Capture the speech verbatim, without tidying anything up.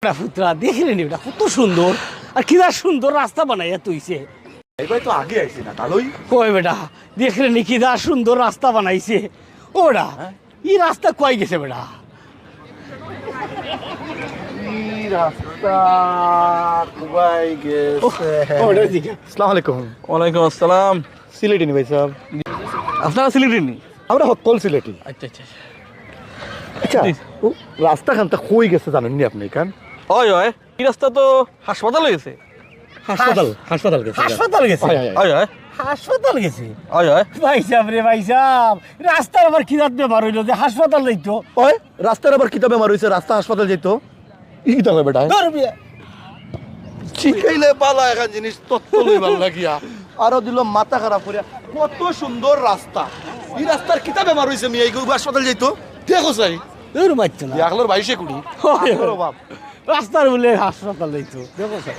বেটা পুত্রা, দেখরে নি বেটা, কত সুন্দর, আর কিতা সুন্দর রাস্তা বানাইয়া থইছে। এই ভাই তো আগে আইছি না, কালোই। কই বেটা, দেখরে নি কিতা সুন্দর রাস্তা বানাইছে। ও বেটা, হ্যাঁ? ই রাস্তা কই গেছে বেটা? ই রাস্তা কই গেছে? ও, ও বেটা, দিকে। আসসালামু আলাইকুম। ওয়ালাইকুম আসসালাম। সিলেটি নি ভাই সাহেব? আপনারা সিলেটি নি? আমরা হক্কল সিলেটি। আচ্ছা, আচ্ছা। আচ্ছা, জি। ও রাস্তা খানটা কই গেছে জানেন নি আপনি এখান? ওই, ওই, ই রাস্তা তো হাসপাতাল গেছে। হাসপাতাল, হাস-, হাসপাতাল গেছে। হাসপাতাল গেছে? হয়, হয়, হয়। ওই, ওই। হাসপাতাল গেছে? ওই, ওই। ভাই সাহেব রে, ভাই সাহেব, রাস্তার আবার কি জাত বেমার হইলো যে হাসপাতাল যাইতো? ওই, রাস্তার আবার কিতা বেমার হইছে, রাস্তা হাসপাতাল যাইতো? ই কিতা কয় বেটা? ধর মিয়া। শিখাইলে বালা এখান জিনিস তত্ত্ব লইবার লাগিয়া। আরো দিল মাথা খারাপ করিয়া। কত সুন্দর রাস্তা। ই রাস্তার কিতা বেমার হইছে মিয়া? এই হাসপাতাল যাইতো? দেখো চাই। ধর মারতো না। আগলোর বাইশে কুড়ি। হয়, হয়। আগলোর বাপ। রাস্তার বুলে হাসপাতাল যাইতো। দেখো চাই।